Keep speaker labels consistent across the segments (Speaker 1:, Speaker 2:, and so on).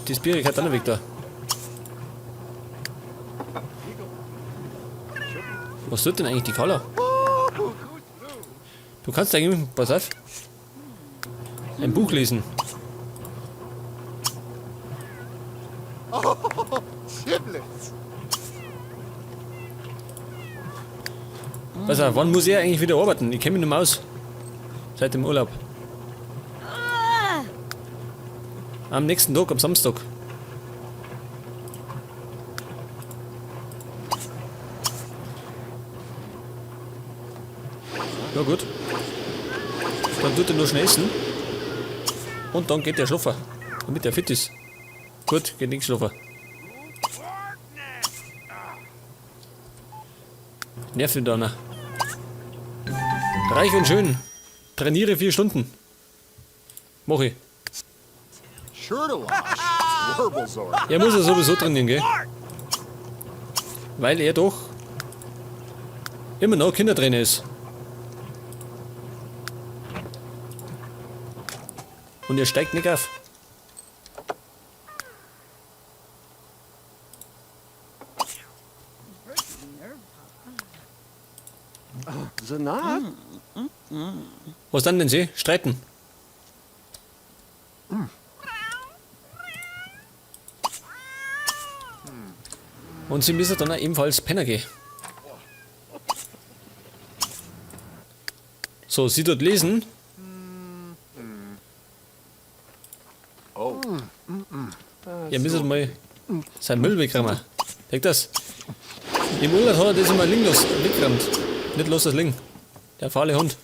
Speaker 1: Das Bier gehört auch noch weg da. Was tut denn eigentlich die Carla? Du kannst eigentlich, pass auf, ein Buch lesen. Pass auf, wann muss er eigentlich wieder arbeiten? Ich kenn mich nicht mehr aus. Seit dem Urlaub. Am nächsten Tag, am Samstag. Ja gut. Dann tut er nur schnell essen. Und dann geht der schlafen. Damit er fit ist. Gut, geht nicht schlafen. Nervt ihn da noch. Reich und schön. Trainiere 4 Stunden. Mach ich. Er muss ja sowieso trainieren, gell? Weil er doch immer noch Kindertrainer ist. Und er steigt nicht auf. Was dann denn sie? Streiten. Und sie müssen dann auch ebenfalls pennen gehen. So, sie dort lesen.
Speaker 2: Oh.
Speaker 1: Ihr müsst mal seinen Müll wegräumen. Denkt das? Im Urlaub hat er das immer liegen lassen, weggeräumt. Nicht los das liegen. Der fahle Hund.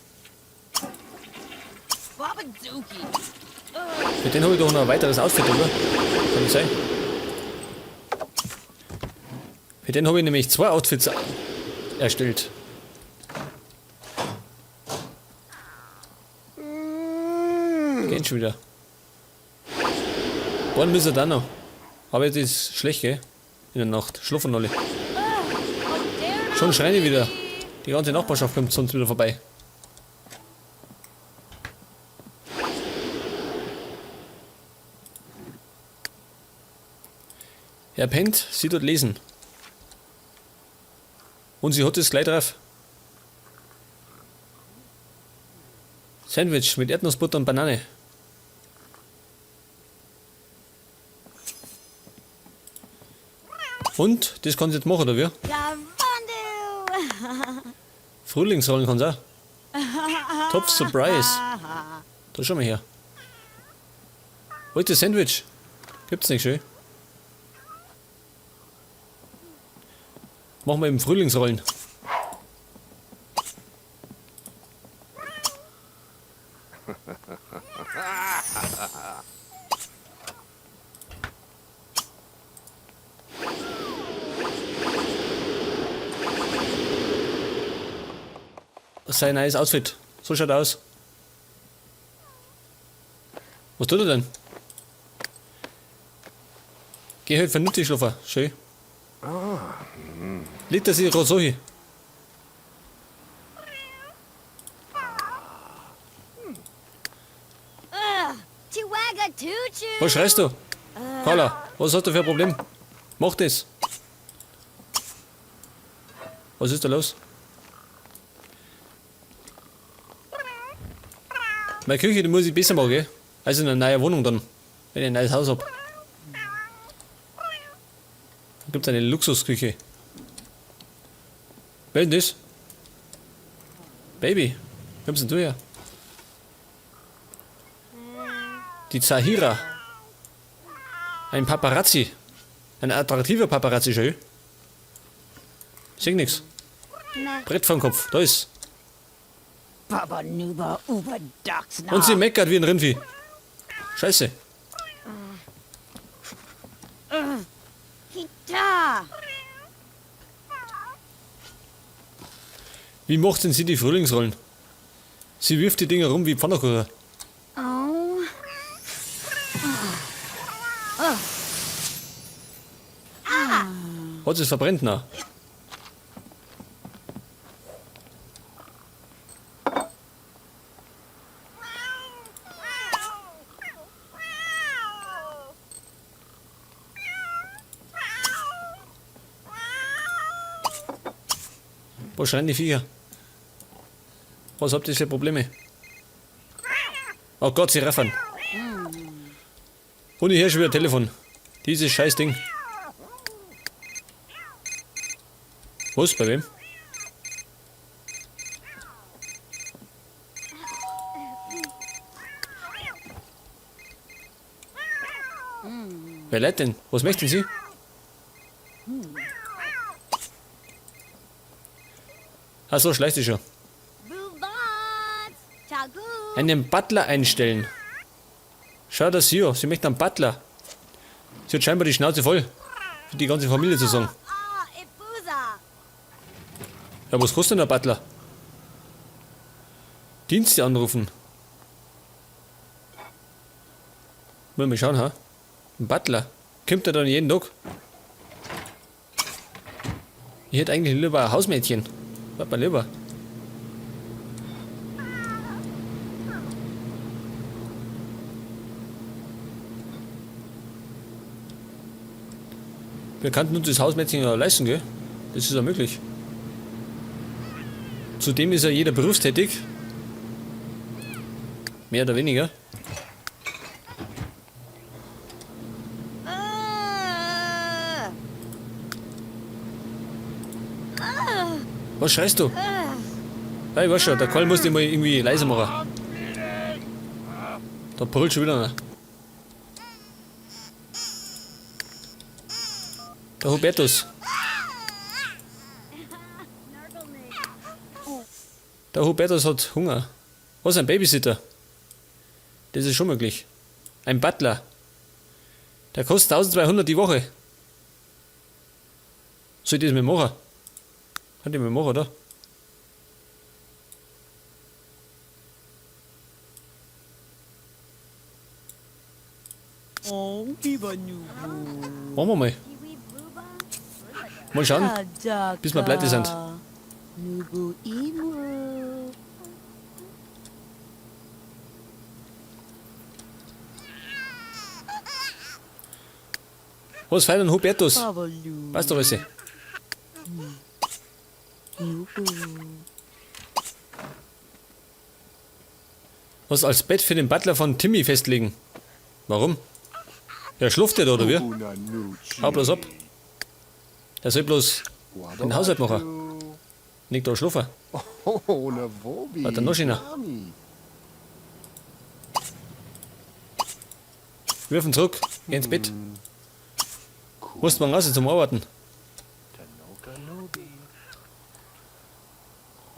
Speaker 1: Für den hab ich doch noch ein weiteres Outfit, oder? Kann das sein? Für den hab ich nämlich 2 Outfits erstellt. Gehen schon wieder. Wollen müssen wir dann noch. Aber jetzt ist schlecht, gell? In der Nacht. Schlafen alle. Schon schreien die wieder. Die ganze Nachbarschaft kommt sonst wieder vorbei. Er pennt, sie dort lesen. Und sie hat es gleich drauf. Sandwich mit Erdnussbutter und Banane. Und? Das kann sie jetzt machen, oder wie? Frühlingsrollen kann sie auch. Top Surprise. Da schau mal her. Wollt ihr Sandwich? Gibt's nicht schön. Machen wir eben Frühlingsrollen. Sein neues Outfit. So schaut er aus. Was tut er denn? Geh halt vernünftig schlafen. Schön. Legt er sich gerade so hin? Was schreist du? Carla, was hast du für ein Problem? Mach das. Was ist da los? Meine Küche, die muss ich besser machen, gell? Also in einer neuen Wohnung dann, wenn ich ein neues Haus hab. Da gibt's eine Luxusküche. Wer ist denn das? Baby, wo kommst denn du her? Die Zahira. Ein Paparazzi. Ein attraktiver Paparazzi, schön. Ich seh nix. Brett vorm Kopf, da ist.
Speaker 3: Baba Nuba Uba Daxna.
Speaker 1: Und sie meckert wie ein Rindvieh. Scheiße.
Speaker 3: Kita.
Speaker 1: Wie macht denn sie die Frühlingsrollen? Sie wirft die Dinger rum wie Pfannkuchen.
Speaker 3: Oh.
Speaker 1: Hat sie es verbrennt? Na. Was schreien die Viecher? Was habt ihr für Probleme? Oh Gott, sie raffern. Und hier schon wieder Telefon. Dieses scheiß Ding. Was? Bei wem? Wer leiht denn? Was möchten Sie? Achso, schleicht sich schon. Einen Butler einstellen. Schau das hier, sie möchte einen Butler. Sie hat scheinbar die Schnauze voll, für die ganze Familie zu sagen. Ja, was kostet denn der Butler? Dienste anrufen. Wollen wir schauen, ha? Ein Butler. Kommt der dann jeden Tag? Ich hätte eigentlich lieber ein Hausmädchen. Warte mal lieber. Wir könnten uns das Hausmädchen ja leisten, gell? Das ist ja möglich. Zudem ist ja jeder berufstätig. Mehr oder weniger. Was schreist du? Ja, ich weiß schon, der Karl muss dich mal irgendwie leiser machen. Da brüllt schon wieder einer. Der Hubertus. Der Hubertus hat Hunger. Was, ein Babysitter? Das ist schon möglich. Ein Butler. Der kostet 1200 die Woche. Soll ich das mit machen? Kann ich mit machen, oder?
Speaker 3: Oh,
Speaker 1: Machen wir mal. Mal schauen, bis wir pleite sind. Was feiern Hubertus? Passt doch alles. Was als Bett für den Butler von Timmy festlegen? Warum? Ja, schläft der da, oder wie? Hau bloß ab. Der soll bloß den Haushalt machen. Nicht da schlafen. Hat er noch schöner. Wirf ihn zurück. Geh ins Bett. Musst man raus zum Arbeiten.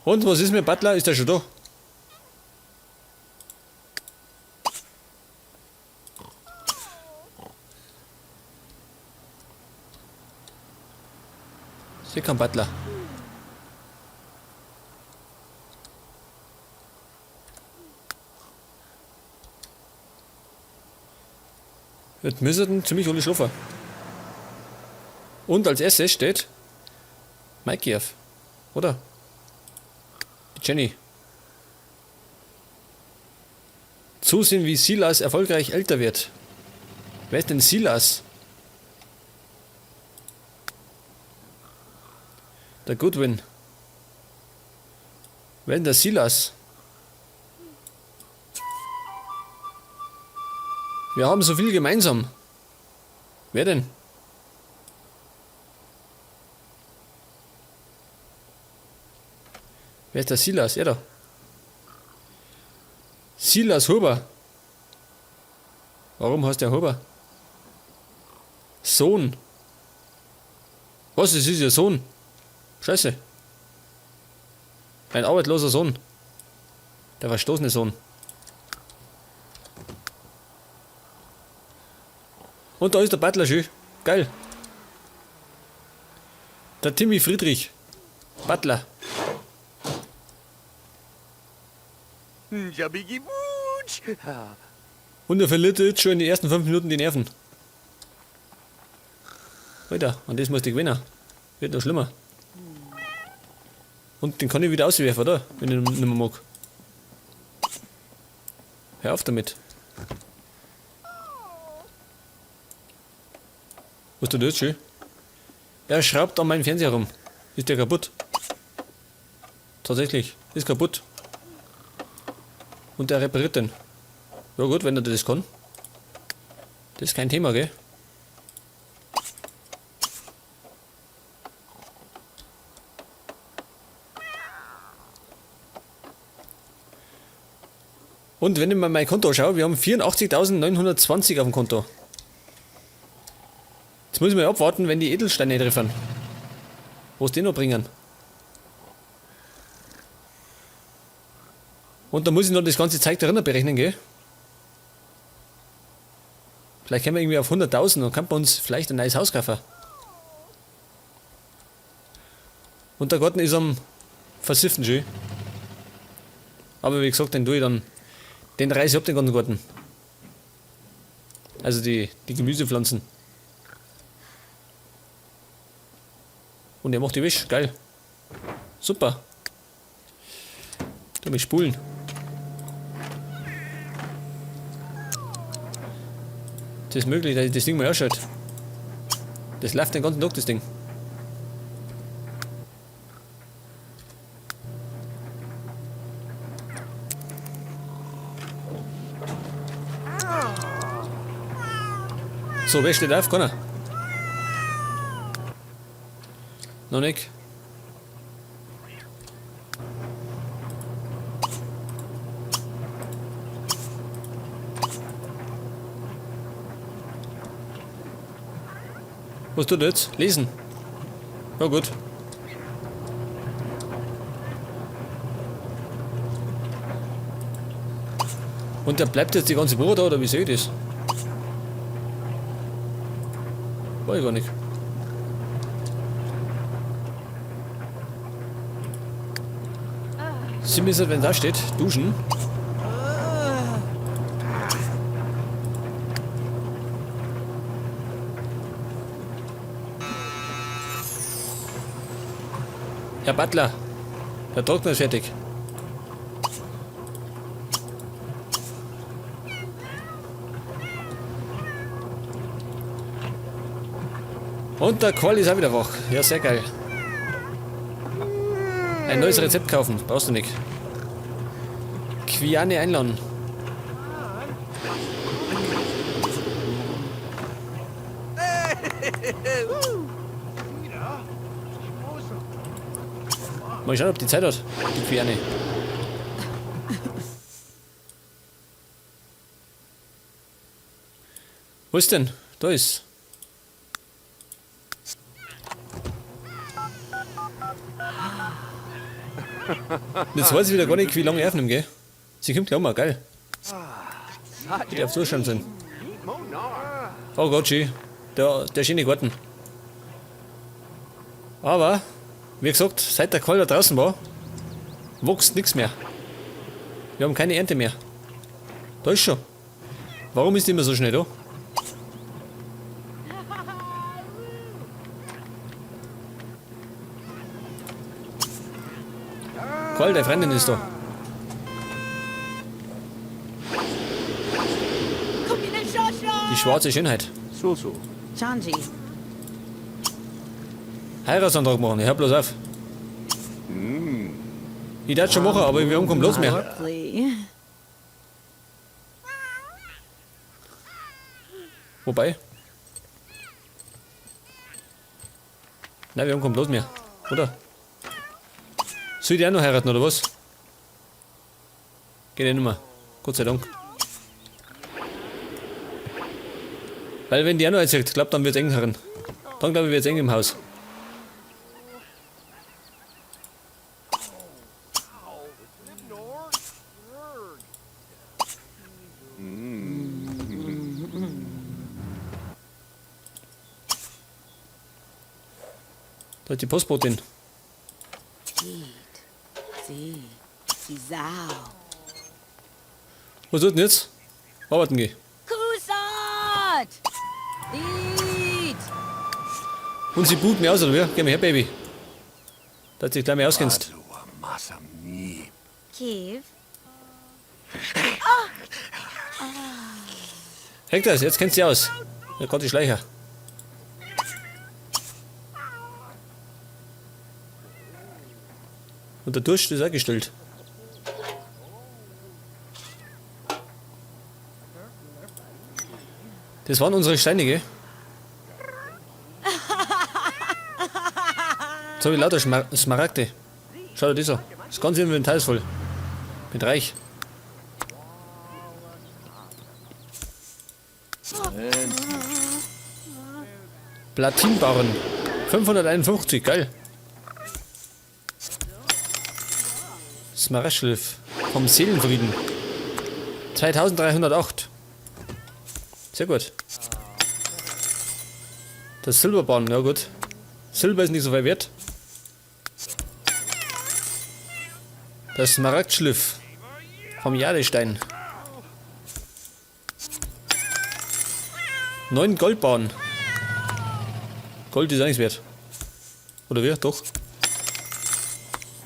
Speaker 1: Und was ist mit Butler? Ist der schon da? Hier kein Butler. Jetzt müssen ziemlich alle schlafen. Und als erstes steht Mikey auf, oder? Die Jenny. Zusehen, wie Silas erfolgreich älter wird. Wer ist denn Silas? Der Goodwin. Wer ist denn der Silas? Wir haben so viel gemeinsam. Wer denn? Wer ist der Silas? Er da. Silas Huber. Warum heißt der Huber? Sohn. Was, das ist ihr Sohn? Scheiße. Ein arbeitsloser Sohn. Der verstoßene Sohn. Und da ist der Butler schön. Geil. Der Timmy Friedrich. Butler. Und er verliert jetzt schon in den ersten 5 Minuten die Nerven. Alter, an das muss ich gewinnen. Wird noch schlimmer. Und den kann ich wieder auswerfen, oder? Wenn ich ihn nicht mehr mag. Hör auf damit. Was tut der jetzt schon? Er schraubt an meinem Fernseher rum. Ist der kaputt? Tatsächlich. Ist kaputt. Und der repariert den. Ja gut, wenn er das kann. Das ist kein Thema, gell? Und wenn ich mal mein Konto schaue, wir haben 84.920 auf dem Konto. Jetzt muss ich mal abwarten, wenn die Edelsteine treffen. Was die noch bringen. Und dann muss ich noch das ganze Zeug darin berechnen, gell? Vielleicht kommen wir irgendwie auf 100.000 und kann man uns vielleicht ein neues Haus kaufen. Und der Garten ist am Versiffen schön. Aber wie gesagt, den tue ich dann. Den reiße ich ab, den ganzen Garten. Also die Gemüsepflanzen. Und er macht die Wäsche. Geil. Super. Tu mich spulen. Das ist möglich, dass ich das Ding mal anschaut. Das läuft den ganzen Tag, das Ding. So, wer steht auf? Keiner. Noch nicht. Was tut er jetzt? Lesen. Ja gut. Und der bleibt jetzt die ganze Woche da, oder wie sehe ich das? Weiß ich gar nicht. Sie müssen, wenn da steht, duschen. Herr Butler, der Trockner ist fertig. Und der Qual ist auch wieder wach. Ja, sehr geil. Ein neues Rezept kaufen, brauchst du nicht. Quiane einladen. Mal schauen, ob die Zeit hat, die Quiane. Wo ist denn? Da ist. Jetzt weiß ich wieder gar nicht, wie lange ich aufnehme, gell? Sie kommt gleich mal, geil. Die darf zuschauen sein. Oh Gott, schön. Der schöne Garten. Aber, wie gesagt, seit der Qual da draußen war, wächst nichts mehr. Wir haben keine Ernte mehr. Da ist schon. Warum ist die immer so schnell da? Qual, deine Freundin ist da. Die schwarze Schönheit.
Speaker 2: So, so.
Speaker 3: Chanji.
Speaker 1: Heiratsantrag machen, ich hör bloß auf. Ich darf schon machen, aber wir haben keinen Platz mehr. Wobei? Nein, wir haben keinen Platz mehr. Oder? Soll ich auch noch heiraten, oder was? Geht eh nicht mehr. Gott sei Dank. Weil wenn die auch noch erzählt, glaubt, dann wird's eng herin. Dann glaube ich, wird's eng im Haus. Da ist die Postbotin. Was tut denn jetzt? Arbeiten geh. Und sie buht mir aus, oder wie? Geh mal her, Baby. Da hat sich gleich mal auskennst. Hector, jetzt kennst du sie aus. Ja, Gott, die Schleicher. Und der Durst ist auch gestillt. Das waren unsere Steine, gell? Jetzt hab ich lauter Smaragde. Schau dir das an. Das ganze Inventar ist voll. Bin reich. Platinbarren. 551, geil. Smaragdschliff vom Seelenfrieden. 2308. Sehr gut. Das Silberbahn, ja gut. Silber ist nicht so viel wert. Das Smaragdschliff vom Jadestein. 9 Goldbahnen. Gold ist auch nichts wert. Oder wir? Doch.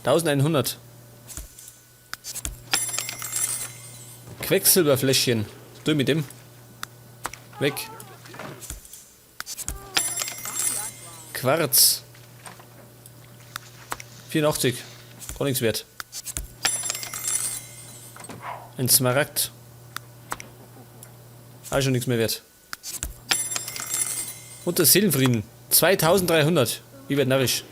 Speaker 1: 1100. Quecksilberfläschchen. Was tue ich mit dem? Weg. Quarz. 84. Gar nichts wert. Ein Smaragd. Auch schon nichts mehr wert. Und der Seelenfrieden. 2300. Ich werd narrisch.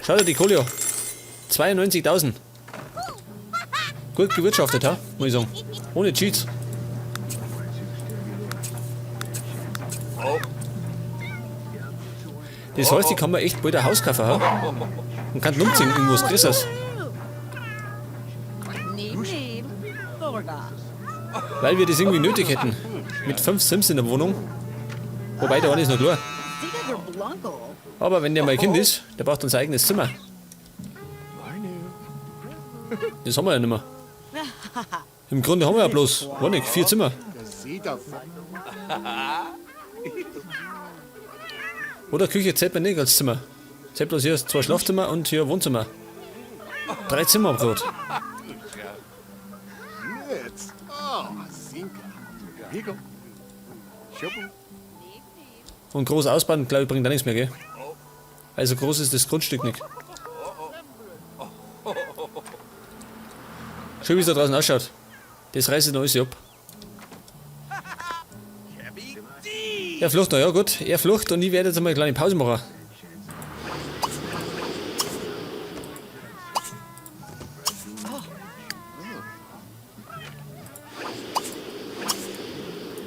Speaker 1: Schau dir die Kohle an. 92.000. Gut gewirtschaftet, ha? Muss ich sagen. Ohne Cheats. Das heißt, ich kann mir echt bald ein Haus kaufen, ha? Und kann umziehen, irgendwas Größeres. Weil wir das irgendwie nötig hätten. Mit 5 Sims in der Wohnung. Wobei, der eine ist noch klar. Aber wenn der mal Kind ist, der braucht unser eigenes Zimmer. Das haben wir ja nicht mehr. Im Grunde haben wir ja bloß, weiß nicht, 4 Zimmer. Oder Küche zählt man nicht als Zimmer. Zählt bloß hier 2 Schlafzimmer und hier Wohnzimmer. 3 Zimmer am Brot. Und groß ausbauen, glaub ich, bringt da nichts mehr, gell? Also groß ist das Grundstück nicht. Schön, wie es da draußen ausschaut. Das reißt noch alles ab. Er flucht noch, ja gut. Er flucht und ich werde jetzt einmal eine kleine Pause machen.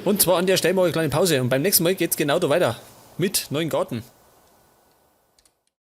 Speaker 1: Und zwar an der Stelle mache ich eine kleine Pause. Und beim nächsten Mal geht's genau da weiter. Mit neuen Garten.